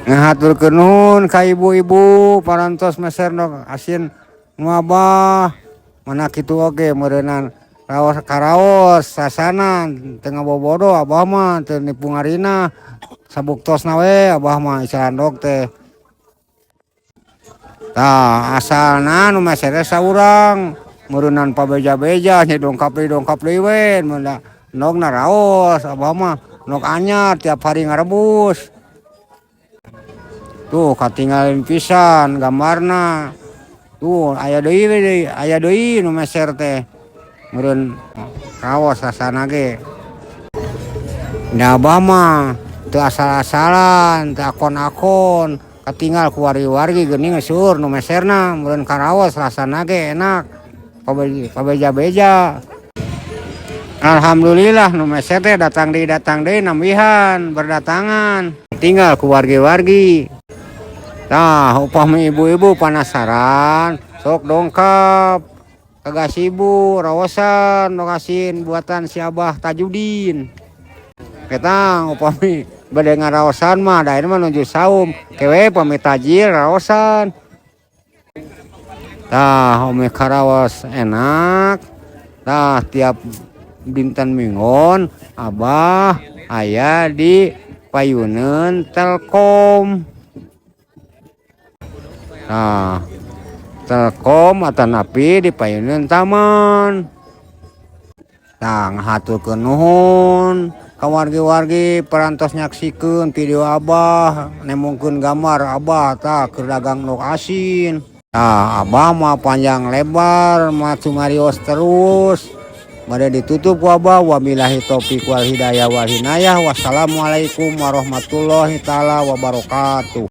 Ngahaturkeun nuhun ka ibu-ibu parantos meser endog asin nu Abah. Mana kitu oge meureunan raos karaos rasana, teu ngabobodo Abah mah, teu nipu ngarina, sabuktosna we Abah mah icalan endog teh. Tah, asalna nu meser teh saurang, meureunan pabeja-beja nya, dongkap deui we mun da endogna raos. Abah mah endog anyar tiap hari ngarebus. Tuh, katinggalin pisan gambarna. Tuh, aya deui we deui, aya deui nu meser teh, meureun raos rasana ge. Da Abah mah teu asal-asalan, teu akon-akon, katinggal ku wargi-wargi geuning seueur nu meserna, meureun karaos rasana ge enak, pabeja-beja. Alhamdulillah nu meser teh datang deui nambihan berdatangan, tinggal ku wargi-wargi. Tah, upami ibu-ibu penasaran, sok dongkap ka Gasibu, raosan endog asin buatan si Abah Tajudin. Ketang upami bade ngaraosan mah, da mah nuju saum, kewe pami tajil raosan. Tah, umi karaos enak. Tah, tiap dinten Minggon Abah aya di payuneun Telkom. Nah, Telkom atanapi di payuneun taman. Tah, ngahaturkeun nuhun ka wargi-wargi parantos nyaksikeun video Abah, nembongkeun gambar Abah tah keur dagang endog asin. Tah, Abah mah panjang lebar mah cumarios terus. Bade ditutup ku Abah, wabillahi taufik wal hidayah wal inayah, wassalamualaikum warahmatullahi taala wabarakatuh.